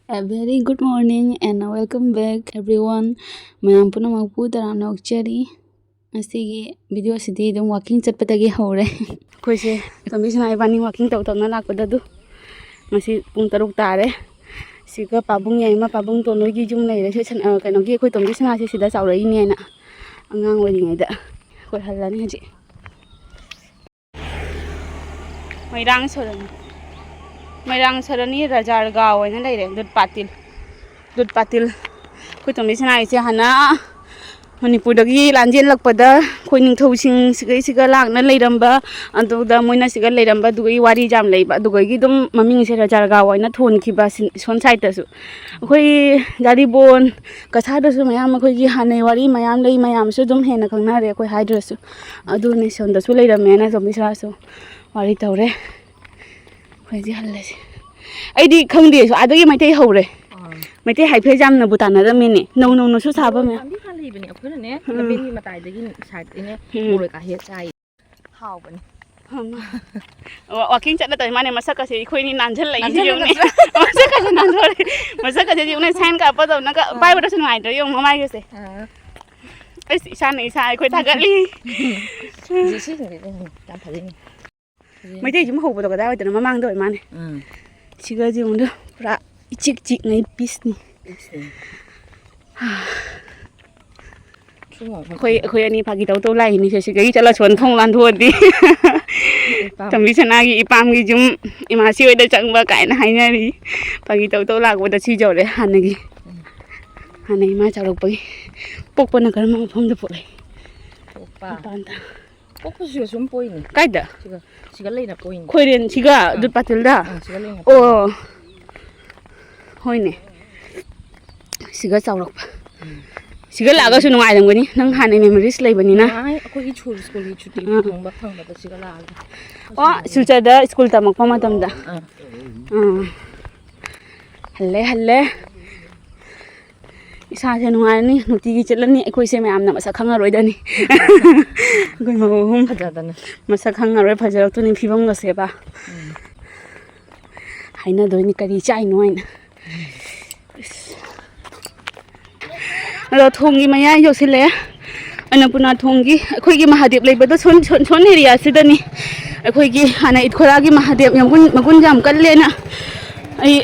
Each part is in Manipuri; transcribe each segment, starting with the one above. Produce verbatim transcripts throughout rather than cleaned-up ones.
A very good morning and welcome back everyone. ꯃꯌꯥꯝ ꯄꯨꯝꯅꯃꯛꯄꯨ ꯇꯔꯥꯝꯅ ꯑꯣꯛꯆꯔꯤ꯫ ꯉꯁꯤꯒꯤ ꯚꯤꯗꯤꯑꯣꯁꯤꯗꯤ ꯑꯗꯨꯝ ꯋꯥꯛꯀꯤꯡ ꯆꯠꯄꯗꯒꯤ ꯍꯧꯔꯦ꯫ ꯑꯩꯈꯣꯏꯁꯦ ꯇꯣꯝꯕꯤ ꯁꯅꯥ ꯏꯕꯥꯅꯤ ꯋꯥꯛꯀꯤꯡ ꯇꯧ ꯇꯧꯅ ꯂꯥꯛꯄꯗ ꯑꯗꯨ ꯉꯁꯤ ꯄꯨꯡ ꯇꯔꯨꯛ ꯇꯥꯔꯦ꯫ ꯁꯤꯒ ꯄꯥꯕꯨꯡ ꯌꯥꯏꯃ, ꯄꯥꯕꯨꯡ ꯇꯣꯟ ꯍꯣꯏꯒꯤ ꯌꯨꯝ ꯂꯩꯔꯦ꯫ ꯁꯤ ꯁꯟ-, ꯑ, ꯀꯩꯅꯣꯒꯤ ꯑꯩꯈꯣꯏ ꯇꯣꯝꯕꯤ ꯁꯅꯥꯁꯦ ꯁꯤꯗ ꯆꯥꯎꯔꯛꯏꯅꯦꯅ ꯑꯉꯥꯡ ꯑꯣꯏꯔꯤꯉꯩꯗ꯫ ꯑꯩꯈꯣꯏ ꯍꯜꯂꯅꯤ ꯍꯧꯖꯤꯛ꯫ ꯃꯣꯏꯔꯥꯡ ꯁꯣꯔꯅꯤ, ꯃꯣꯏꯔꯥꯡ ꯁꯣꯔꯅꯤ ꯔꯖꯥꯔꯒꯥꯎ ꯍꯥꯏꯅ ꯂꯩꯔꯦ꯫ ꯗꯨꯠ ꯄꯥꯇꯤꯜ, ꯗꯨꯠ ꯄꯥꯇꯤꯜ꯫ ꯑꯩꯈꯣꯏ ꯇꯣꯝꯕꯤ ꯁꯅꯥꯒꯤꯁꯦ ꯍꯥꯟꯅ ꯃꯅꯤꯄꯨꯔꯗꯒꯤ ꯂꯥꯟꯖꯦꯜꯂꯛꯄꯗ ꯑꯩꯈꯣꯏ ꯅꯤꯡꯊꯧꯁꯤꯡ ꯁꯤꯒꯩ ꯁꯤꯒ ꯂꯥꯛꯅ ꯂꯩꯔꯝꯕ, ꯑꯗꯨꯗ ꯃꯣꯏꯅ ꯁꯤꯒ ꯂꯩꯔꯝꯕ ꯑꯗꯨꯒꯤ ꯋꯥꯔꯤ ꯌꯥꯝ ꯂꯩꯕ, ꯑꯗꯨꯒꯒꯤ ꯑꯗꯨꯝ ꯃꯃꯤꯡꯁꯦ ꯔꯖꯥꯔꯒꯥꯎ ꯍꯥꯏꯅ ꯊꯣꯟꯈꯤꯕ ꯁꯤ-, ꯁꯣꯝ ꯁꯥꯏꯠꯇꯁꯨ꯫ ꯑꯩꯈꯣꯏ ꯖꯥꯔꯤꯕꯣꯟ ꯀꯁꯥꯔꯗꯁꯨ ꯃꯌꯥꯝ ꯑꯩꯈꯣꯏꯒꯤ ꯍꯥꯟꯅꯩ ꯋꯥꯔꯤ ꯃꯌꯥꯝ ꯂꯩ, ꯃꯌꯥꯝꯁꯨ ꯑꯗꯨꯝ ꯍꯦꯟꯅ ꯈꯪꯅꯔꯦ ꯑꯩꯈꯣꯏ ꯍꯥꯏꯗ꯭ꯔꯁꯨ꯫ ꯑꯗꯨꯅꯦ ꯁꯣꯝꯗꯁꯨ ꯂꯩꯔꯝꯃꯦꯅ ꯇꯣꯝꯕꯤ ꯁꯅꯥꯁꯨ ꯋꯥꯔꯤ ꯇꯧꯔꯦ꯫ ꯑꯩꯈꯣꯏ ꯍꯧꯖꯤꯛ ꯍꯜꯂꯁꯤ꯫ ꯑꯩꯗꯤ ꯈꯪꯗꯦ, ꯑꯗꯨꯒꯤ ꯃꯩꯇꯩ ꯍꯧꯔꯦ꯫ ꯑꯥ꯫ ꯃꯩꯇꯩ ꯍꯥꯏꯐꯦꯠ ꯌꯥꯝꯅꯕꯨ ꯇꯥꯟꯅꯔꯝꯃꯤꯅꯦ, ꯅꯧ ꯅꯧꯅꯁꯨ ꯁꯥꯕ ꯃꯣꯔꯣꯏ ꯃꯌꯥꯝ꯫ ꯄꯥꯝꯕꯤ ꯈꯔ ꯂꯩꯕꯅꯦ ꯑꯩꯈꯣꯏꯅꯅꯦ, ꯎꯝ꯫ ꯂꯝꯕꯦꯟꯒꯤ ꯃꯇꯥꯏꯗꯒꯤ ꯁꯥꯏꯠꯇꯒꯤꯅꯦ ꯎꯝ꯫ ꯃꯣꯔꯣꯏ ꯀꯥ ꯍꯦꯛ ꯆꯥꯏ꯫ ꯍꯥꯎꯕꯅꯦ꯫ ꯍꯝꯃ꯫ ꯋꯥ-, ꯋꯥꯀꯤꯡ ꯆꯠꯂ ꯇꯧꯔꯤ ꯃꯥꯅꯦ, ꯃꯁꯛꯀꯁꯦ ꯑꯩꯈꯣꯏꯅꯤ ꯅꯥꯟꯁꯤꯜꯂꯛꯏꯁꯤ ꯅꯥꯟꯁꯤꯜꯂꯦ, ꯌꯦꯡꯉꯨꯅꯦ꯫ ꯅꯥꯟꯁꯤꯜꯂꯦ꯫ ꯃꯁꯛꯀꯁꯦ ꯅꯥꯟꯊꯣꯔꯛꯑꯦ꯫ ꯃꯁꯛꯀꯁꯦ ꯌꯦꯡꯉꯨꯅꯦ, ꯁꯥꯏꯟꯒ ꯀꯥꯞꯄꯗꯧꯅꯒ ꯑꯥ꯫ ꯄꯥꯏꯕꯗꯁꯨ ꯅꯨꯡꯉꯥꯏꯇ꯭ꯔꯦ, ꯌꯦꯡꯉꯨ ꯃꯃꯥꯏꯒꯁꯦ꯫ ꯑꯥ꯫ ꯑꯩꯁ, ꯏꯁꯥꯅ ꯏꯁꯥ ꯑꯩꯈꯣꯏ ꯊꯥꯒꯠꯂꯤ꯫ ꯖꯦꯁꯤꯁꯤꯡꯁꯦ ꯌꯥꯝ ꯐꯖꯩꯅꯦ꯫ ꯃꯩꯇꯩ ꯌꯨꯝ ꯍꯧꯕꯗꯣ ꯀꯗꯥꯏꯋꯥꯏꯗꯅꯣ? ꯃꯃꯥꯡꯗ ꯑꯣꯏ ꯃꯥꯅꯦ꯫ ꯎꯝ꯫ ꯁꯤꯒꯁꯦ ꯌꯦꯡꯉꯨꯗ, ꯄꯨꯔꯥ ꯏꯆꯤꯛ ꯆꯤꯛꯉꯩ ꯄꯤꯁꯅꯤ꯫ ꯄꯤꯁꯅꯤ꯫ ꯁꯨꯝ ꯑꯩꯈꯣꯏ, ꯑꯩꯈꯣꯏ ꯑꯅꯤ ꯐꯥꯒꯤ ꯇꯧ ꯇꯧ ꯂꯥꯛꯏꯅꯤ, ꯁꯦ ꯁꯤꯗꯒꯤ ꯆꯠꯂ ꯁꯣꯟ ꯊꯣꯡ ꯂꯥꯟꯊꯣꯛꯑꯗꯤ꯫ ꯏꯄꯥꯝ꯫ ꯇꯣꯝꯕꯤ ꯁꯅꯥꯒꯤ ꯏꯄꯥꯝꯒꯤ ꯌꯨꯝ, ꯏꯃꯥꯁꯤ ꯍꯣꯏꯗ ꯆꯪꯕ ꯀꯥꯏꯅ ꯍꯥꯏꯅꯔꯤ꯫ ꯐꯥꯒꯤ ꯇꯧ ꯇꯧ ꯂꯥꯛꯄꯗ ꯁꯤ ꯌꯧꯔꯦ ꯍꯥꯟꯅꯒꯤ꯫ ꯎꯝ꯫ ꯍꯥꯟꯅ ꯏꯃꯥ ꯆꯥꯎꯔꯛꯄꯒꯤ꯫ ꯄꯣꯛꯄꯅ ꯀꯔꯝꯕ ꯃꯐꯝꯗ ꯄꯣꯛꯂꯦ? ꯄꯣꯛꯄ꯫ ꯃꯄꯥꯟꯗ꯫ ꯄꯣꯛꯄꯁꯤꯒ ꯁꯨꯝ ꯄꯣꯛꯏꯅꯦ꯫ ꯀꯥꯏꯗ? ꯁꯤꯒ, ꯁꯤꯒ ꯂꯩꯅ ꯄꯣꯛꯏꯅꯦ꯫ ꯈꯣꯏꯔꯦꯟ ꯁꯤꯒ ꯑꯥ꯫ ꯗꯨꯠ ꯄꯥꯇꯤꯜꯗ? ꯑꯥ, ꯁꯤꯒ ꯂꯩꯅ ꯄꯣꯛꯏꯅꯦ꯫ ꯑꯣ꯫ ꯍꯣꯏꯅꯦ꯫ ꯁꯤꯒ ꯆꯥꯎꯔꯛꯄ꯫ ꯎꯝ꯫ ꯁꯤꯒ ꯂꯥꯛꯑꯒꯁꯨ ꯅꯨꯡꯉꯥꯏꯔꯝꯒꯅꯤ꯫ ꯅꯪ ꯍꯥꯟꯅ memories ꯂꯩꯕꯅꯤꯅ꯫ ꯅꯨꯡꯉꯥꯏ, ꯑꯩꯈꯣꯏꯒꯤ ꯁ꯭ꯀꯨꯜ, ꯁ꯭ꯀꯨꯜꯒꯤ ꯁꯨꯇꯤ ꯑꯥ꯫ ꯐꯪꯕ, ꯐꯪꯕꯗ ꯁꯤꯒ ꯂꯥꯛꯑꯒ꯫ ꯑꯣ, ꯁꯤꯜꯆꯔꯗ ꯁ꯭ꯀꯨꯜ ꯇꯝꯃꯛꯄ ꯃꯇꯝꯗ꯫ ꯑꯥ꯫ ꯑꯥ꯫ ꯍꯜꯂꯦ, ꯍꯜꯂꯦ꯫ ꯏꯁꯥꯁꯦ ꯅꯨꯡꯉꯥꯏꯔꯅꯤ, ꯅꯨꯡꯇꯤꯒꯤ ꯆꯠꯂꯅꯤ꯫ ꯑꯩꯈꯣꯏꯁꯦ ꯃꯌꯥꯝꯅ ꯃꯁꯛ ꯈꯪꯉꯔꯣꯏꯗꯅꯤ꯫ ꯑꯩꯈꯣꯏ ꯃꯧ ꯑꯍꯨꯝ ꯐꯖꯗꯅ꯫ ꯃꯁꯛ ꯈꯪꯉꯔꯣꯏ, ꯐꯖꯔꯛꯇꯣꯏꯅꯤ ꯐꯤꯕꯝꯒꯁꯦꯕ꯫ ꯎꯝ꯫ ꯍꯥꯏꯅꯗꯣꯏꯅꯤ ꯀꯔꯤ ꯆꯥꯏꯅꯣ ꯍꯥꯏꯅ꯫ ꯑꯗꯣ ꯊꯣꯡꯒꯤ ꯃꯌꯥꯏ ꯌꯧꯁꯤꯜꯂꯛꯑꯦ꯫ ꯑꯟꯅꯄꯨꯔꯅꯥ ꯊꯣꯡꯒꯤ, ꯑꯩꯈꯣꯏꯒꯤ ꯃꯍꯥꯗꯦꯕ ꯂꯩꯕꯗꯣ ꯁꯣꯟ, ꯁꯣꯟ, ꯁꯣꯟ ꯑꯦꯔꯤꯌꯥꯁꯤꯗꯅꯤ꯫ ꯑꯩꯈꯣꯏꯒꯤ ꯍꯥꯟꯅ ꯏꯠꯈꯣꯔꯥꯒꯤ ꯃꯍꯥꯗꯦꯕ ꯌꯥꯝ ꯃꯒꯨꯟ, ꯃꯒꯨꯟ ꯌꯥꯝ ꯀꯜꯂꯦꯅ ꯑꯩ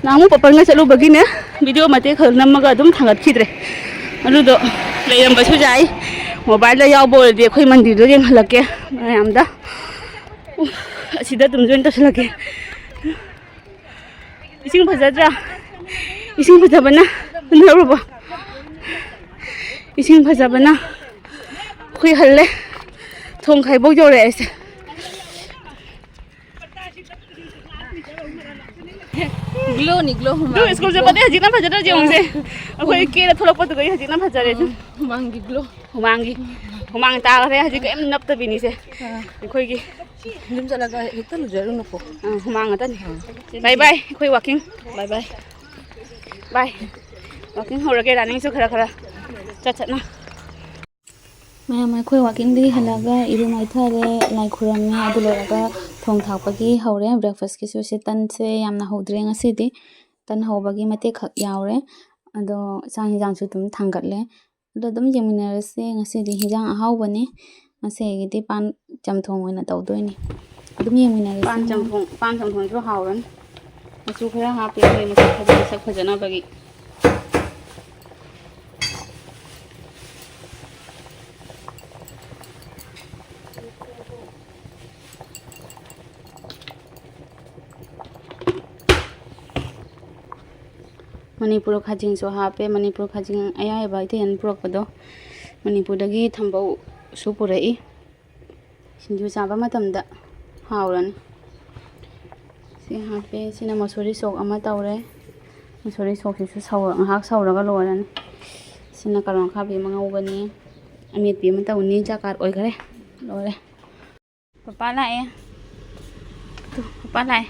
ꯅꯍꯥꯟꯃꯨꯛ ꯄꯥꯄꯟꯒ ꯆꯠꯂꯨꯕꯒꯤꯅꯦ, ꯚꯤꯗꯤꯑꯣ ꯃꯇꯦꯛ ꯈꯔ ꯅꯝꯃꯒ ꯑꯗꯨꯝ ꯊꯥꯒꯠꯈꯤꯗ꯭ꯔꯦ꯫ ꯑꯗꯨꯗꯣ ꯂꯩꯔꯝꯕꯁꯨ ꯌꯥꯏ꯫ ꯃꯣꯕꯥꯏꯜꯗ ꯌꯥꯎꯕ ꯑꯣꯏꯔꯗꯤ ꯑꯩꯈꯣꯏ ꯃꯟꯗꯤꯔꯗꯣ ꯌꯦꯡꯍꯜꯂꯛꯀꯦ ꯃꯌꯥꯝꯗ꯫ ꯎꯐ, ꯑꯁꯤꯗ ꯑꯗꯨꯝ ꯖꯣꯏꯟ ꯇꯧꯁꯜꯂꯛꯀꯦ꯫ ꯏꯁꯤꯡ ꯐꯖꯗ꯭ꯔꯥ? ꯏꯁꯤꯡ ꯐꯖꯕꯅ ꯍꯨꯟꯗꯧꯔꯕꯣ? ꯏꯁꯤꯡ ꯐꯖꯕꯅ ꯈꯨꯏꯍꯜꯂꯦ꯫ ꯊꯣꯡ ꯈꯥꯏꯕꯣꯛ ꯌꯧꯔꯛꯑꯦ ꯑꯩꯁꯦ꯫ ꯒ꯭ꯂꯣꯅꯤ, ꯒ꯭ꯂꯣ ꯍꯨꯃꯥꯡ꯫ ꯑꯗꯨ ꯁ꯭ꯀꯨꯜ ꯆꯠꯄꯗꯩ ꯍꯧꯖꯤꯛꯅ ꯐꯖꯗ꯭ꯔꯁꯦ ꯌꯦꯡꯉꯨꯁꯦ꯫ ꯑꯩꯈꯣꯏ ꯀꯦꯔ ꯊꯣꯛꯂꯛꯄꯗꯨꯗꯩ ꯍꯧꯖꯤꯛꯅ ꯐꯖꯔꯦ꯫ ꯎꯝ, ꯍꯨꯃꯥꯡꯒꯤ ꯒ꯭ꯂꯣ꯫ ꯍꯨꯃꯥꯡꯒꯤ, ꯍꯨꯃꯥꯡ ꯇꯥꯈ꯭ꯔꯦ ꯍꯧꯖꯤꯛ ꯀꯔꯤꯝ ꯅꯞꯇꯕꯤꯅꯤꯁꯦ꯫ ꯑꯥ꯫ ꯑꯩꯈꯣꯏꯒꯤ ꯌꯨꯝ ꯆꯠꯂꯒ ꯍꯦꯛꯇ ꯂꯨꯖꯔꯨꯅꯨꯀꯣ꯫ ꯑꯥ, ꯍꯨꯃꯥꯡ ꯉꯥꯛꯇꯅꯤ꯫ ꯑꯥ꯫ ꯕꯥꯏ ꯕꯥꯏ, ꯑꯩꯈꯣꯏ ꯋꯥꯀꯤꯡ꯫ ꯕꯥꯏ ꯕꯥꯏ꯫ ꯕꯥꯏ꯫ ꯋꯥꯀꯤꯡ ꯍꯧꯔꯒꯦ, ꯔꯟꯅꯤꯡꯁꯨ ꯈꯔ ꯈꯔ ꯆꯠ ꯆꯠꯅ꯫ ꯃꯌꯥꯝ ꯑꯩꯈꯣꯏ ꯋꯥꯀꯤꯡꯗꯒꯤ ꯍꯜꯂꯛꯑꯒ ꯏꯔꯨ ꯃꯥꯏꯊꯔꯦ, ꯂꯥꯏ ꯈꯨꯔꯝꯃꯦ, ꯑꯗꯨ ꯂꯣꯏꯔꯒ ꯊꯣꯡ ꯊꯥꯛꯄꯒꯤ ꯍꯧꯔꯦ꯫ ꯕ꯭ꯔꯦꯛꯐꯥꯁꯀꯤꯁꯨ ꯁꯤ ꯇꯟꯁꯦ ꯌꯥꯝꯅ ꯍꯧꯗ꯭ꯔꯦ ꯉꯁꯤꯗꯤ꯫ ꯇꯟ ꯍꯧꯕꯒꯤ ꯃꯇꯦꯛ ꯈꯛ ꯌꯥꯎꯔꯦ꯫ ꯑꯗꯣ ꯆꯥꯛ ꯌꯦꯟꯁꯥꯡꯁꯨ ꯑꯗꯨꯝ ꯊꯥꯡꯒꯠꯂꯦ꯫ ꯑꯗꯣ ꯑꯗꯨꯝ ꯌꯦꯡꯃꯤꯟꯅꯔꯁꯦ꯫ ꯉꯁꯤꯗꯤ ꯍꯤꯟꯖꯥꯡ ꯑꯍꯥꯎꯕꯅꯤ꯫ ꯉꯁꯤꯒꯤꯗꯤ ꯄꯥꯟ ꯆꯝꯊꯣꯡ ꯑꯣꯏꯅ ꯇꯧꯗꯣꯏꯅꯤ꯫ ꯑꯗꯨꯝ ꯌꯦꯡꯃꯤꯟꯅꯔꯁꯤ꯫ ꯄꯥꯟ ꯆꯝꯊꯣꯡ, ꯄꯥꯟ ꯆꯝꯊꯣꯡꯁꯨ ꯍꯥꯎꯔꯅꯤ꯫ ꯃꯆꯨ ꯈꯔ ꯍꯥꯞꯄꯦ ꯑꯩꯈꯣꯏ ꯃꯁꯛ ꯐꯖ-, ꯃꯁꯛ ꯐꯖꯅꯕꯒꯤ꯫ ꯃꯅꯤꯄꯨꯔ ꯈꯥꯖꯤꯡꯁꯨ ꯍꯥꯞꯄꯦ꯫ ꯃꯅꯤꯄꯨꯔ ꯈꯥꯖꯤꯡ ꯑꯌꯥꯏꯕ ꯏꯇꯩꯅ ꯄꯨꯔꯛꯄꯗꯣ, ꯃꯅꯤꯄꯨꯔꯗꯒꯤ ꯊꯝꯕꯧꯁꯨ ꯄꯨꯔꯛꯏ꯫ ꯁꯤꯡꯖꯨ ꯆꯥꯕ ꯃꯇꯝꯗ ꯍꯥꯎꯔꯅꯤ꯫ ꯁꯤ ꯍꯥꯞꯄꯦ꯫ ꯁꯤꯅ ꯃꯁꯣꯔꯤ ꯁꯣꯛ ꯑꯃ ꯇꯧꯔꯦ꯫ ꯃꯁꯣꯔꯤ ꯁꯣꯛꯁꯤꯁꯨ ꯁꯧꯔ-, ꯉꯥꯏꯍꯥꯛ ꯁꯧꯔꯒ ꯂꯣꯏꯔꯅꯤ꯫ ꯁꯤꯅ ꯀꯥꯔꯣꯠ ꯑꯈꯥꯕꯤ ꯑꯃ ꯉꯧꯕꯅꯤ꯫ ꯑꯃꯦꯠꯄꯤ ꯑꯃ ꯇꯧꯅꯤ꯫ ꯖꯀꯥꯠ ꯑꯣꯏꯈꯔꯦ꯫ ꯂꯣꯏꯔꯦ꯫ ꯄꯄꯥ ꯂꯥꯛꯑꯦ꯫ ꯇꯨ, ꯄꯄꯥ ꯂꯥꯛꯑꯦ꯫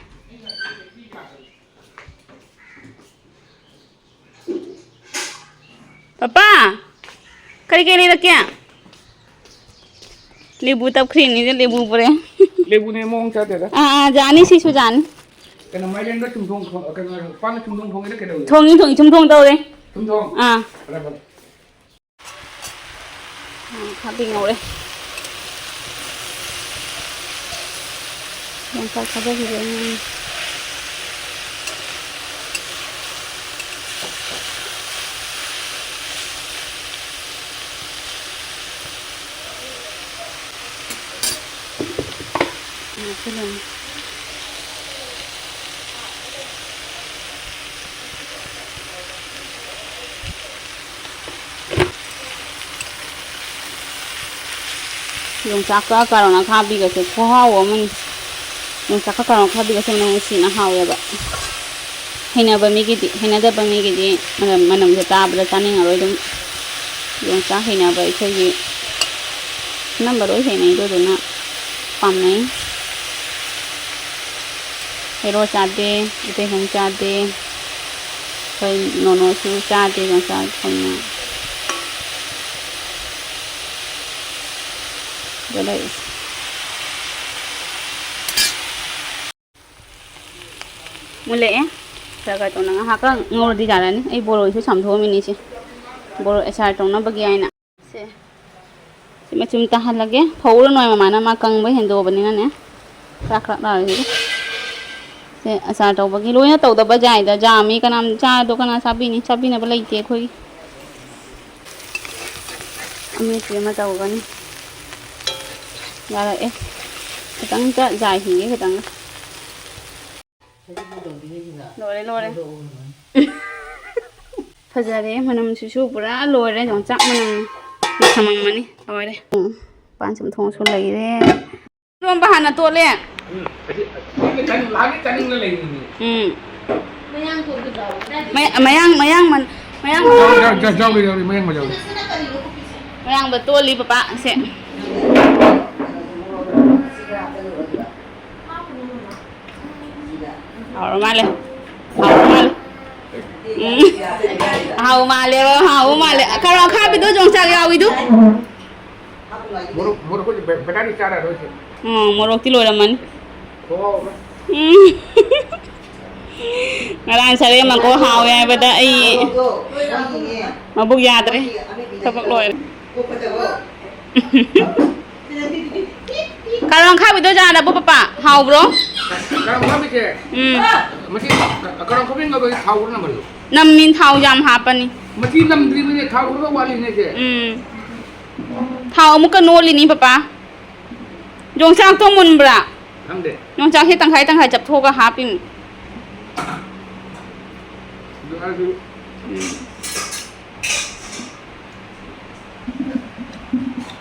ꯄꯄꯥ, ꯀꯔꯤ ꯀꯔꯤ ꯂꯩꯔꯛꯀꯦ? ꯂꯦꯕꯨ ꯇꯞꯈ꯭ꯔꯤꯅꯤꯗ, ꯂꯦꯕꯨ ꯄꯨꯔꯛꯑꯦ꯫ ꯂꯦꯕꯨꯅꯦ ꯃꯑꯣꯡ ꯆꯥꯗꯦꯗ꯫ ꯑꯥ, ꯑꯥ, ꯌꯥꯅꯤ, ꯁꯤꯁꯨ ꯌꯥꯅꯤ꯫ ꯀꯩꯅꯣ, ꯃꯥꯏꯔꯦꯟꯒ ꯆꯨꯝꯊꯣꯡ ꯊꯣꯡ-, ꯀꯩꯅꯣ, ꯄꯥꯟꯒ ꯆꯨꯝꯊꯣꯡ ꯊꯣꯡꯉꯤꯔ ꯀꯩꯗꯧꯔꯤꯅꯣ? ꯊꯣꯡꯉꯤ, ꯊꯣꯡꯉꯤ, ꯆꯨꯝꯊꯣꯡ ꯇꯧꯔꯦ꯫ ꯆꯨꯝꯊꯣꯡ? ꯑꯥ꯫ ꯐꯔꯦ, ꯐꯔꯦ꯫ ꯑꯥ, ꯈꯥꯕꯤ ꯉꯧꯔꯦ꯫ ꯌꯣꯡꯆꯥꯛ ꯊꯥꯗꯈꯤꯕ ꯑꯩꯅ꯫ ꯉꯧꯁꯤꯜꯂꯅꯤ꯫ ꯌꯣꯡꯆꯥꯛꯀ ꯀꯥꯔꯣꯠ ꯑꯈꯥꯕꯤꯒꯁꯦ ꯈꯨꯍꯥꯎ ꯑꯃꯅꯤ꯫ ꯌꯣꯡꯆꯥꯛꯀ ꯀꯥꯔꯣꯠ ꯑꯈꯥꯕꯤꯒꯁꯦ ꯃꯅꯝ ꯅꯨꯡꯁꯤꯅ ꯍꯥꯎꯋꯦꯕ꯫ ꯍꯩꯅꯕ ꯃꯤꯒꯤꯗꯤ, ꯍꯩꯅꯗꯕ ꯃꯤꯒꯤꯗꯤ ꯃꯅꯝ, ꯃꯅꯝꯁꯦ ꯇꯥꯕꯗ ꯆꯥꯅꯤꯡꯉꯔꯣꯏ ꯑꯗꯨꯝ꯫ ꯌꯣꯡꯆꯥꯛ ꯍꯩꯅꯕ ꯑꯩꯈꯣꯏꯒꯤ ꯑꯅꯝꯕ ꯂꯣꯏ ꯍꯩꯅꯩ, ꯑꯗꯨꯗꯨꯅ ꯄꯥꯝꯅꯩ꯫ ꯍꯦꯔꯣ ꯆꯥꯗꯦ, ꯏꯇꯩꯍꯣꯡ ꯆꯥꯗꯦ, ꯑꯩꯈꯣꯏ ꯅꯣꯅꯣꯁꯨ ꯆꯥꯗꯦ ꯌꯣꯡꯆꯥꯛ ꯊꯣꯡꯅ꯫ ꯑꯗꯨ ꯂꯩ꯫ ꯃꯨꯜꯂꯛꯑꯦ꯫ ꯈꯔ ꯈꯔ ꯇꯧꯅ ꯉꯥꯏꯍꯥꯛꯀ ꯉꯧꯔꯗꯤ ꯌꯥꯔꯅꯤ꯫ ꯑꯩ ꯕꯣꯔꯣꯏꯁꯨ ꯆꯥꯝꯊꯣꯛꯑꯝꯃꯤꯅꯤ ꯏꯆꯦ꯫ ꯕꯣꯔꯣꯏ ꯑꯆꯥꯔ ꯇꯧꯅꯕꯒꯤ ꯍꯥꯏꯅ꯫ ꯁꯦ꯫ ꯁꯤ ꯃꯆꯨꯝ ꯇꯥꯍꯜꯂꯒꯦ꯫ ꯐꯧꯔꯅꯨ ꯍꯥꯏ ꯃꯃꯥꯅ, ꯃꯥ ꯀꯪꯕ ꯍꯦꯟꯗꯣꯛꯑꯕꯅꯤꯅꯅꯦ꯫ ꯈꯔ ꯈꯔ ꯂꯥꯎꯔꯤꯁꯤꯒ꯫ ꯁꯦ ꯑꯆꯥꯔ ꯇꯧꯕꯒꯤ ꯂꯣꯏꯅ ꯇꯧꯗꯕ ꯌꯥꯏꯗ꯫ ꯌꯥꯝꯃꯤ ꯀꯅꯥꯝ ꯆꯥꯗꯣ ꯀꯅꯥ ꯆꯥꯕꯤꯅꯤ? ꯆꯥꯕꯤꯅꯕ ꯂꯩꯇꯦ ꯑꯩꯈꯣꯏꯒꯤ꯫ ꯑꯃꯦꯠꯄꯤ ꯑꯃ ꯇꯧꯒꯅꯤ꯫ ꯌꯥꯔꯛꯑꯦ꯫ ꯈꯤꯇꯪꯇ ꯌꯥꯏꯈꯤꯒꯦ ꯈꯤꯇꯪ꯫ ꯂꯣꯏꯔꯦ, ꯂꯣꯏꯔꯦ꯫ ꯐꯖꯔꯦ, ꯃꯅꯝꯁꯤꯁꯨ ꯄꯨꯔꯥ ꯂꯣꯏꯔꯦ꯫ ꯌꯣꯡꯆꯥꯛ ꯃꯅꯝ ꯊꯝꯃꯝꯃꯅꯤ꯫ ꯂꯣꯏꯔꯦ꯫ ꯎꯝ, ꯄꯥꯟ ꯆꯝꯊꯣꯡꯁꯨ ꯂꯩꯔꯦ꯫ ꯏꯔꯣꯝꯕ ꯍꯥꯟꯅ ꯇꯣꯠꯂꯦ꯫ ꯎꯝ, ꯑꯁꯤ, ꯑꯁꯤ ꯆꯥꯅꯤꯡ-, ꯅꯍꯥꯟꯒꯩ ꯆꯥꯅꯤꯡꯅ ꯂꯩꯔꯤꯅꯤ꯫ ꯎꯝ꯫ ꯃꯌꯥꯡ ꯇꯣꯠꯄ ꯌꯥꯎꯕ꯫ ꯃꯌꯥ-, ꯃꯌꯥꯡ, ꯃꯌꯥꯡ ꯃꯟ-, ꯃꯌꯥꯡ ꯌꯥꯎ-, ꯌꯥꯎ-, ꯌꯥꯎ-, ꯌꯥꯎꯔꯤ, ꯌꯥꯎꯔꯤ, ꯃꯌꯥꯡ ꯃꯟ ꯌꯥꯎꯔꯤ꯫ ꯃꯌꯥꯡꯕ ꯇꯣꯠꯂꯤ ꯄꯄꯥ, ꯁꯦ꯫ ꯍꯥꯎꯔ ꯃꯥꯜꯂꯦ꯫ ꯍꯥꯎꯔ ꯃꯥꯜꯂꯦ꯫ ꯎꯝ꯫ ꯍꯥꯎ ꯃꯥꯜꯂꯦꯕ, ꯍꯥꯎ ꯃꯥꯜꯂꯦ꯫ ꯀꯩꯅꯣ ꯑꯈꯥꯕꯤꯗꯣ ꯌꯣꯡꯆꯥꯛ ꯌꯥꯎꯏꯗꯣ꯫ ꯃꯣꯔꯣꯛ, ꯃꯣꯔꯣꯛ ꯑꯩꯈꯣꯏꯗꯤ ꯕꯦ-, ꯕꯦꯇꯥꯅꯤ ꯆꯥꯔꯔꯣꯏꯁꯦ꯫ ꯎꯝ, ꯃꯣꯔꯣꯛꯇꯤ ꯂꯣꯏꯔꯝꯃꯅꯤ꯫ ꯈꯨꯍꯥꯎ ꯑꯃ꯫ ꯎꯝ꯫ ꯉꯔꯥꯡ ꯁꯔꯦꯝ ꯃꯀꯣꯛ ꯍꯥꯎꯋꯦ ꯍꯥꯏꯕꯗ ꯑꯩ ꯃꯕꯨꯛ ꯌꯥꯗ꯭ꯔꯦ꯫ ꯊꯕꯛ ꯂꯣꯏꯔꯦ꯫ ꯀꯥꯔꯣꯡ ꯈꯥꯕꯤꯗꯣ ꯆꯥꯔꯕꯣ, ꯄꯄꯥ? ꯍꯥꯎꯕ꯭ꯔꯣ? ꯀꯥꯔꯣꯡ ꯈꯥꯕꯤꯁꯦ? ꯎꯝ꯫ ꯃꯁꯤ ꯀꯥꯔꯣꯡ ꯈꯥꯕꯤ ꯉꯧꯕꯁꯦ ꯊꯥꯎ ꯈꯔ ꯅꯝꯍꯜꯂꯨ꯫ ꯅꯝꯃꯤ, ꯊꯥꯎ ꯌꯥꯝ ꯍꯥꯞꯄꯅꯤ꯫ ꯃꯁꯤ ꯅꯝꯗ꯭ꯔꯤꯕꯅꯦ, ꯊꯥꯎ ꯈꯔ ꯋꯥꯠꯂꯤꯅꯦ ꯁꯦ꯫ ꯎꯝ꯫ ꯊꯥꯎ ꯑꯃꯨꯛꯀ ꯅꯣꯜꯂꯤꯅꯤ, ꯄꯄꯥ꯫ ꯌꯣꯡꯆꯥꯛꯇꯣ ꯃꯨꯟꯕ꯭ꯔꯥ? ꯈꯪꯗꯦ꯫ ꯌꯣꯡꯆꯥꯛꯁꯦ ꯇꯪꯈꯥꯏ ꯇꯪꯈꯥꯏ ꯆꯞꯊꯣꯛꯑꯒ ꯍꯥꯞꯄꯤꯅꯤ꯫ ꯑꯗꯨ ꯍꯥꯏꯔꯁꯨ ꯎꯝ꯫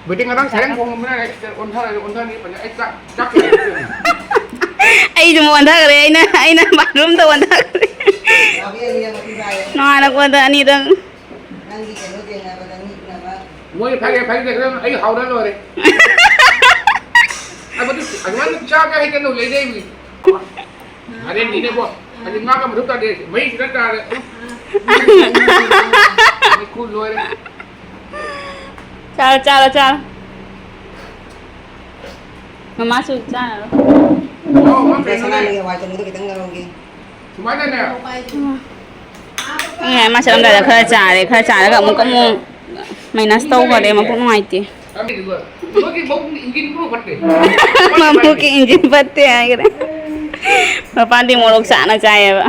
ꯕꯦꯇꯤ ꯉꯔꯥꯡ ꯁꯔꯦꯡ ꯊꯣꯡꯕꯅ ꯑꯣꯟꯊꯔ ꯑꯣꯟꯊꯅꯤ ꯐꯖꯅ ꯑꯩ ꯆꯥꯛ ꯆꯥꯛ ꯀꯌꯥ ꯆꯥꯗꯦ꯫ ꯑꯩꯁꯨ ꯑꯣꯟꯊꯈ꯭ꯔꯦ, ꯑꯩꯅ ꯑꯩꯅ ꯕꯥꯠꯔꯨꯝꯗ ꯑꯣꯟꯊꯈ꯭ꯔꯦ꯫ ꯅꯣꯡꯉꯥꯜꯂꯛꯄꯗ ꯑꯅꯤꯗꯪ꯫ ꯅꯪꯒꯤ ꯀꯩꯅꯣ ꯊꯦꯡꯅꯕꯗ ꯃꯤ ꯎꯅꯕ꯫ ꯃꯣꯏ ꯐꯔꯦ ꯐꯔꯦ ꯈꯔ ꯑꯩ ꯍꯥꯎꯔ ꯂꯣꯏꯔꯦ꯫ ꯑꯗꯨ ꯑꯗꯨꯃꯥꯏꯅ ꯆꯥꯒꯦ ꯍꯥꯏꯗꯅ ꯂꯩꯔꯛꯏꯅꯤ꯫ ꯑꯔꯦꯝꯕꯤꯅꯦꯀꯣ꯫ ꯑꯗꯨ ꯉꯥꯒ ꯃꯊꯧ ꯇꯥꯗꯦ꯫ ꯃꯩꯁꯤꯗ ꯇꯥꯔꯦ꯫ ꯃꯩꯈꯨ ꯂꯣꯏꯔꯦ꯫ ꯆꯥꯔꯣ, ꯆꯥꯔꯣ, ꯆꯥꯔꯣ꯫ ꯃꯃꯥꯁꯨ ꯆꯥꯔꯣ꯫ ꯑꯣ, ꯃꯥ ꯀꯩꯅꯣꯅꯦ꯫ ꯁꯅꯥꯅꯒꯤ ꯍꯋꯥꯏ ꯊꯣꯡꯕꯗꯣ ꯈꯤꯇꯪ ꯂꯧꯔꯝꯒꯦ꯫ ꯁꯨꯃꯥꯏꯅꯅꯦ꯫ ꯎꯝ꯫ ꯑꯩꯅ ꯃꯥ ꯆꯠꯂꯝꯗꯥꯏꯗ ꯈꯔ ꯆꯥꯔꯦ, ꯈꯔ ꯆꯥꯔꯒ ꯑꯃꯨꯛꯀ ꯑꯃꯨꯛ ꯃꯥꯏꯅꯁ ꯇꯧꯈꯔꯦ, ꯃꯄꯨꯛ ꯅꯨꯡꯉꯥꯏꯇꯦ꯫ ꯃꯕꯨꯛꯀꯤ ꯏꯟꯖꯤꯟ ꯐꯠꯇꯦ ꯍꯥꯏꯈ꯭ꯔꯦ꯫ ꯃꯄꯥꯟꯗꯤ ꯃꯣꯔꯣꯛ ꯆꯥꯅ ꯆꯥꯏꯌꯦꯕ꯫